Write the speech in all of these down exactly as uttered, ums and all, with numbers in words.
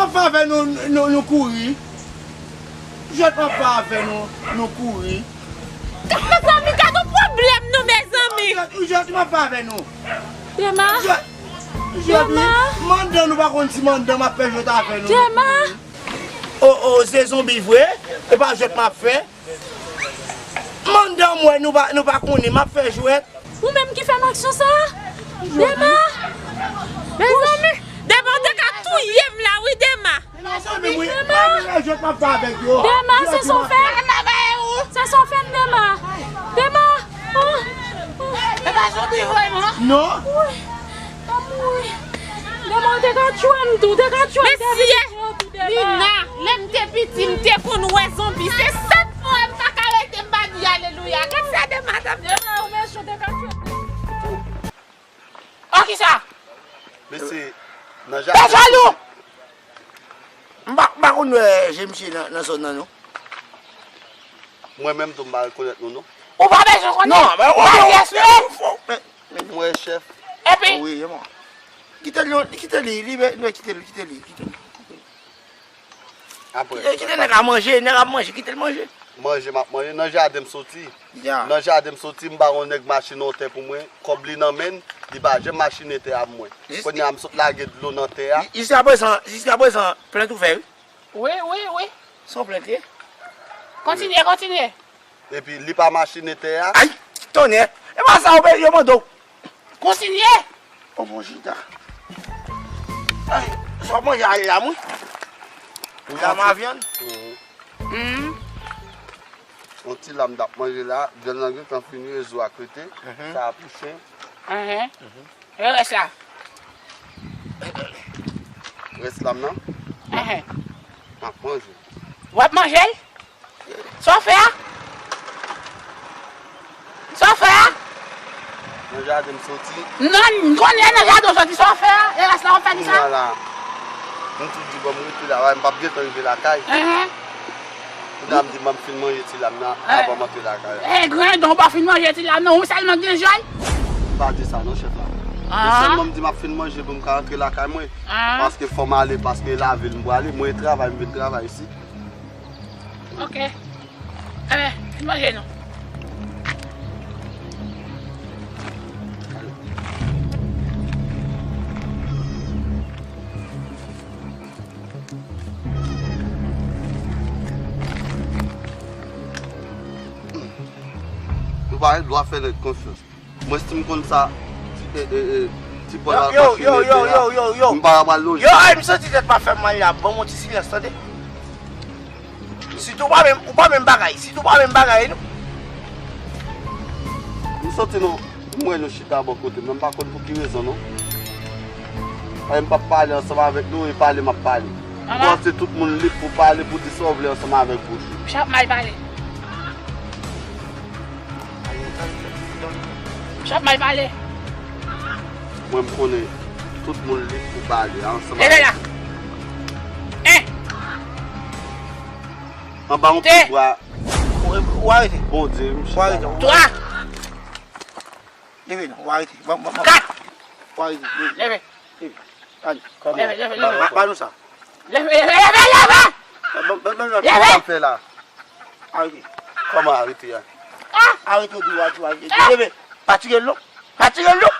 M ap fè avè nou, nou, nou kouri. Jwèt m ap fè avè nou, nou kouri. Mezanmi, gad yon pwoblèm nou, mezanmi. Jwèt, jwèt m ap fè avè nou. Dema. Jwèt, jwèt, wi. Dema. Mandan, nou pa konn si mandan m ap fè jwèt avè nou. Dema. O, o, se zonbi vre. E pa jwèt m ap fè. Mandan m wè nou pa, nou pa konnen, m ap fè jwèt. Ou menm ki fè m aksyon sa a? Dema! Mezanmi! Dema, ou te ka touye m la, wi, Dema! Mezanmi, wi, Dema! Mezanmi, jwèt m ap fè avèk yo. Dema, se sa w fè? Se sa w fè m, Dema! Dema! Oh! Oh! E pa zonbi vrèman? Non. Wi. M ap mouri. Dema, ou te ka tchwe m tou, ou te ka tchwe m. Mesye, Nina, lè m te piti, m te konn wè zonbi. Se sèt fwa m pa ka rete, m pa di alelouya. Gad sa Dema t ap fè. Dema, ou mechan, ou te ka tchwe m. Oh, kisa? Mesye, nan jaden. Jalou! M pa, m pa konn wè je misye nan, nan zòn nan, non. Mwen menm tou, m pa rekonèt nou, non. Ou pa bezwen konnen. Non, men, oh, oh, oh, respè. Mwen chèf. Epi? Wi, e mwen. Kite li, kite li, li, li, kite li, kite li, kite li. Apre, kite, kite nèg la manje, nèg la manje, kite l manje. Manje m ap manje, nan jaden m soti. Ya. Nan jaden m soti, m ba yon nèg machine yon tè pou mwen, kòb li nan men l, li pa janm machine tè a pou mwen. Jis- Kounye a m sot lage dlo nan tè a. Jiskaprezan, jiskaprezan, plent ou fè, wi. Wi, wi, wi. Se yon plent, wi. Kontinye, kontinye. Epi li pa machine tè a. Ay, tonnè. E pa sa yo, yo mande w. Kontinye. O bon chita. Ay, sa w manje a lam, wi. Lam a vyann. Mhm. Yon ti lam t ap manje la, vyann nan gentan fini, rezo a krete, mhm, sa a pou chen. Mhm. E rès la? Rès lam nan? Ehe. M ap manje. W ap manje l? Sa w fè a? Sa w fè a? Nan jaden m soti. Non, m konnen nan jaden w soti, sa w fè a? E rès la w ap fè li sa? Kounye a la, m tou di bon, m rete la, m p ap gentan rive lakay. Ehe. Kounye a m di m ap fin manje ti lam nan, eh, avan m antre lakay la. Eh, grandon, ou pa fin manje ti lam nan, ou sèlman gen jòl? M pa di sa non, chèf la. Ah. Mwen sèlman m di m ap fin manje pou m ka antre lakay mwen. Ah. Paske fò m ale, paske lavil m prale, mwen travay, m vin travay isit. Ok. Enben, fin manje non. Nou pa gen dwa fè nèg konfyans. Mwen, si m konn sa, ti, e, e, e, ti pòl al mache nèg la, m pa pral lonje. Yo, ay, m santi tèt pa fè m mal la. Ban m yon ti silans, tande. Sitou w pa menm, ou pa menm bagay. Sitou w pa menm bagay, non. M santi nou, m wè nou chita bò kote m nan, m pa konn pou ki rezon, non. Paske m p ap pale ansanm avèk nou, e pale m ap pale. Ou panse tout moun lib pou pale, pou di sa w vle ansanm avèk bouch ou. M ap mal pale. M ap mal pale. Mwen, m konnen tout moun lib pou pale ansanm avèk. Leve la. En. Anba yon pye bwa. Ou, ou arete. Bondye, m chita. Ou arete. Twa. Leve non, ou arete. Bon, bon, bon. Kat. Ou arete. Leve. Leve. Leve. Ale. Leve, leve, leve. Ba, ba nou sa. Leve, leve, leve, leve! Ban, ban, ban, ban, ban, sa m fè la. Arete. Kòman arete a? Ah! Arete, ou di w arete, ou arete. Ah! Leve. Pa tire l non. Pa tire l non.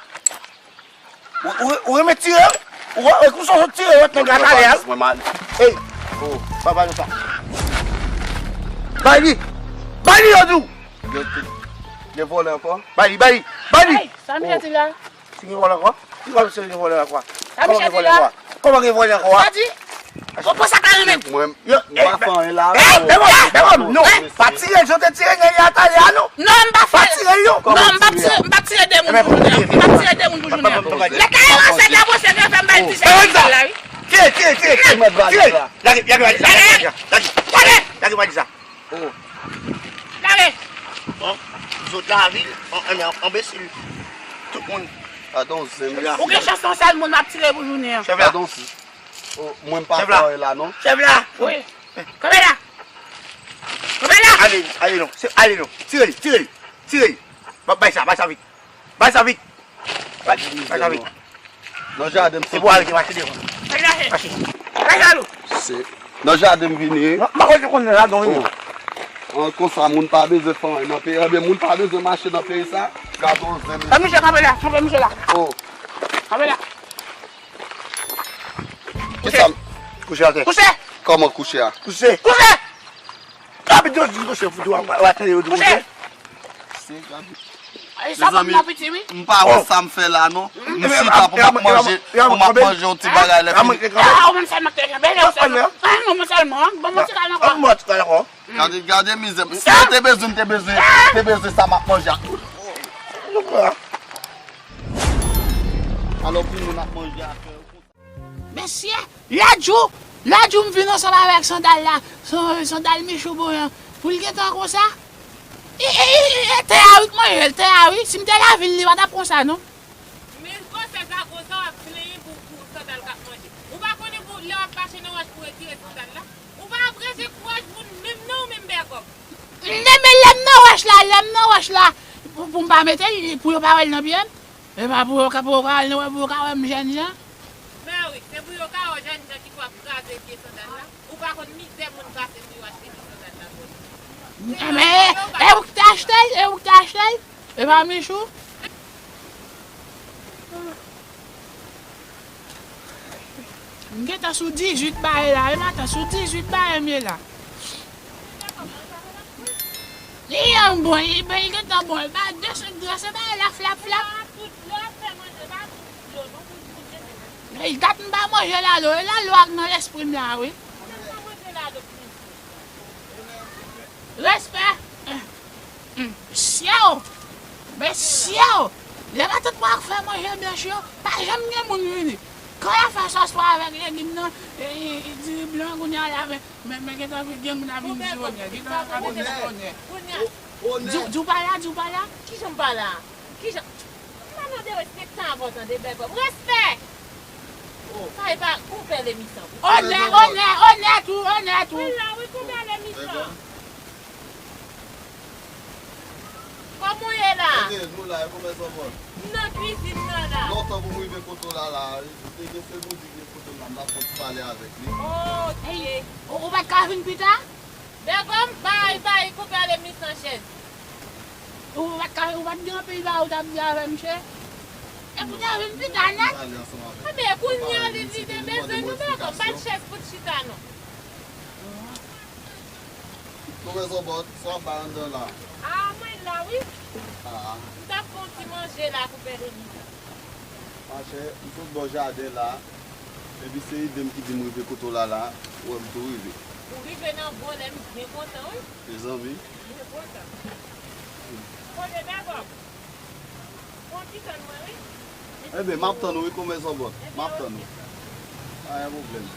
Ou, ou, ou renmen tire, wi. Ou, ou, ou sot tire, ou nèg la talè a, wi. Mwen mal. Ey. Oh. Ba, ba nou sa. Bay li. Bay li, yo di w. Gen, gen vòlè ankò? Bay li, bay li, bay li! Ay, sa misye di la? Si gen vòlè ankò? Ki vòlè misye gen vòlè ankò? Sa misye di la? Kòman gen vòlè ankò a? Sa di? Ou pran sa ka renmen? Mwen, m pa fè anyen la. Ey, bèbòm, bèbòm, non! Pa tire l, jan w te tire nèg la talè a, non! Non, m pa fè. Pa tire l, non! Non, m p ap tire, m p ap tire de moun pou jounen an. M p ap tire de moun pou jounen an. Lè kay ranse la, mwen se gen fè m bay ti sèvis la, wi. Tire, tire, tire, tire! Tire! Lage, lage, lage, lage, lage, lage, lage, lage. Oh. Lage! Bon, zot lavil, an, an, anbesil. Tout moun. Atann, zen. Ou gen chans yon sèl moun m ap tire pou jounen an. Chèf la. Atann, oh, mwen m pa fè anyen la, non. Chèf la. Wi. Kanpe la. Kanpe la. Ale, ale non. Se ale non. Tire li, tire li, tire li. Ba, bay sa, bay sa vit. Bay sa vit. Bay, bay sa vit. Nan jaden m soti. Se pou arete mache devan. Mache. Nan jaden m vini wi. M pa konn konnen ladan wi. An konsa, moun pa bezwen fè anyen nan peyi. Ebyen, moun pa bezwen mache nan peyi sa. Gade yon zen. Fè misye kanpe la, kanpe misye la. Oh. Kanpe la. Kisa? Kouche atè. Kouche. Kòman kouche a? Kouche. Kouche. Kanpe, di kouche, fouti, w a tande yo di kouche. Kouche. Se gade. Ay, sa pa m nan piti, wi. M pa wè sa m fè la, non. M chita pou m ap manje, pou m ap manje yon ti bagay lè fini. Ah, ou menm sèlman te kenbe, ou sèlman. Ah, non, mwen sèlman, ban mwen ti kal ankò. Gade, gade mizè. Si yo te bezwen, te bezwen, te bezwen sa m ap manje a. Alò, pou moun ap manje a fè. Mesye, lòt jou, lòt jou m vin ansanm avèk sandal la, san- sandal Michou Boyan, pou l gentan konsa. E, e, e, e, te a wi k manje l, te a wi. Si m te lavil, li pa t ap konsa, non. Men gwosè zago sa w ap plenyen pou, pou sandal k ap manje. Ou pa konnen pou lè w ap mache nan wòch pou retire sandal la? Ou pa ap rete kouraj moun menm non, ou menm Bègòm. Men, men lè m nan wòch la, lè m nan wòch la, pou, pou m pa mete l, pou yo pa wè l nan pye m. E pa pou yo ka, pou yo ka wè l, pou yo ka wè m jèn jan. Mè wi, se pou yo ka wè w jèn jan ki pou ap kraze pye sandal la. Ou pa konn mizè moun pase pou yo achte ti sandal la pou li. Men, e ou ki te achte l, e ou ki te achte l. E pa Michou. M gentan sou dizuit bare la, e maten sou dizuit bare m ye la. Li an bon, li ben, li gentan bon. Li ba de sèt gras, se ba la flap flap. Li dat m pa manje lalo, e lalo ak nan lespri m la, wi. Respè. Mesye o! Mesye o! Lè matant mwen ak fè manje blanch yo, pa janm gen moun vini. Kan y ap fè sòs pwa avèk legim nan, e, e, e, diri blan, kounye a la, men, men, men gentan gen moun ap vin di onè, gentan ap vin di onè. Di, di w pa la, di w pa la. Kijan m pa la? Kijan? M pa nan derespektan avè w tande, Bègòm. Respè! Sa e pa konpè Lemisan. Onè, onè, onè tou, onè tou. Mwen la, wi, konpè Lemisan. Kòman w ye la? Kote nou la, e konpè Zòbòt? M nan kwizin nan la. Lontan pou m rive kote w la la. E gen se nou di gen kote m la, m t ap fè yon ti pale avèk li. Ok. Ou, ou pa t ka vin pita? Bègòm, bay, bay, konpè Lemisan chèz. Ou pa t ka, ou pa t gen anpil bagay ou t ap di avè misye? Epi w ta vin pita nèt. Ebyen, kounye a, li, li te bezwen nou, Bègòm, bay chèz pou l chita non. Konpè Zòbòt, sa w ap bay anndan la? Ah, mwen la, wi. Ah. M t ap fè yon ti manje la, konpè Lemisan. Machè, m sot bò jaden la, epi se ide m ki di m rive kote w la la, ou wè m tou rive. Ou rive nan bon lè, m byen kontan, wi. Mezanmi. Byen kontan. Kote Bègòm? Bon, ti tann mwen, wi. Ebyen, m ap tann ou, wi, konpè Zòbòt. M ap tann ou. Pa gen pwoblèm.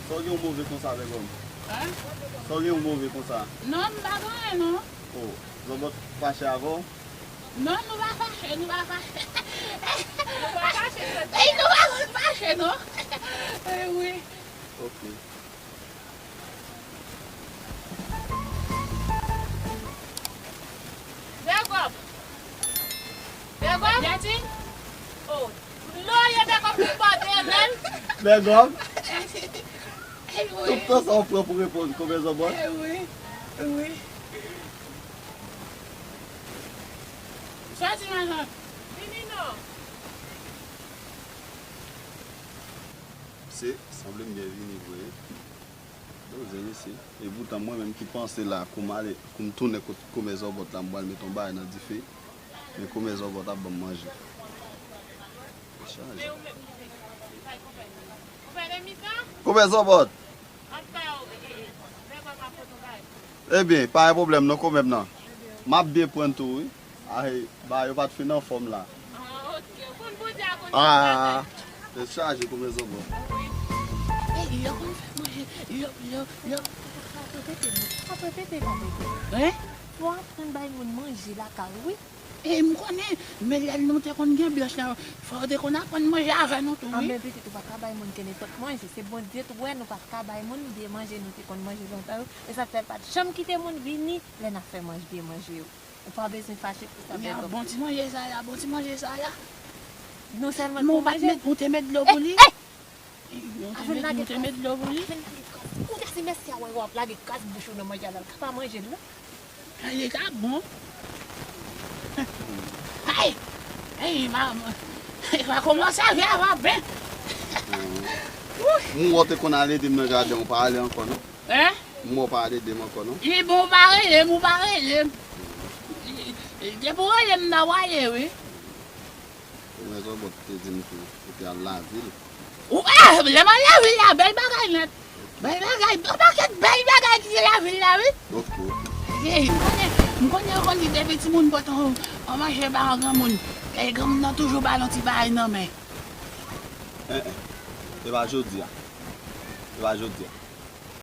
Sa w gen w move konsa, Bègòm? Hein? Sa w gen w move konsa? Non, m pa gen anyen, non. Oh, Zòbòt fache avè w? Non, nou pa fache, nou pa fache. Nou pa fache, nou pa konn fache, non. Eh wi. Ok. Bègòm. Bègòm. Yati. Oh, dlo ye Bègòm pou pòte men. Bègòm. Eh wi. Tout tan sa w pran pou reponn konpè Zòbòt. Eh wi. Eh wi. Sòti nan jan. Vini non. Se, sanble m byen vini vre. Bon, zen isi. E poutan mwen menm ki panse la, kou m ale, kou m tounen kot komè Zòbòt la, m pral met yon bagay nan dife. Men komè Zòbòt ap ban m manje. Chaje. Komè Zòbòt! Ebyen, pa gen pwoblèm non, komè m nan. M ap byen pran tou, wi. Ay, ba yo pa t fin anfòm la. Ah, tèt chaje, komè Zòbòt. Ey, yo konn fè manje, yo, yo, yo. Apre pete, non. Apre pete, pa pete. Hein? Fò aprann bay moun manje lakay ou, wi. E m konnen, men lè nou te konn gen blanch la, fò yo te konn aprann manje avè nou tou, wi. Anben pitit, ou pa ka bay moun ke nenpòt manje. Se Bondye tou wè nou pa ka bay moun vye manje nou te konn manje lontan yo. E sa k fè l pa t janm kite moun vini lè n ap fè manje, vye manje yo. Ou pa bezwen fache pou sa, Bègòm. Bon ti manje sa la, bon ti manje sa la. Non sèlman l bon manje. Men ou pa t met, ou te met dlo pou li? Nou te met, nou te met dlo pou li. Ou ta si mesye a wè w ap lage kras bouch ou nan manje a, l ka pa manje l non. Li ta bon. Ay! Ay, ma, ma kòmanse avè a, va ben. M wè w te konn al ede m nan jaden, ou pa ale ankò non. Hein? M wè w pa al ede m ankò non. Li bon, ou pa rele m, ou pa rele m. Depi w rele m nan, w ale wi. Ou mèt Zòbòt te di m tou, ou te al lavil. Ou, ah, lè m al lavil la, bèl bagay nèt. Bèl bagay, yon pakèt bèl bagay ki gen lavil la, wi. Ok, ok. Ey, m konnen, m konnen yo konn di depi timoun pote yon, yon manje ba yon granmoun, e granmoun nan toujou ba l yon ti bagay nan men. Eh, eh. Se pa jodi a. Se pa jodi a.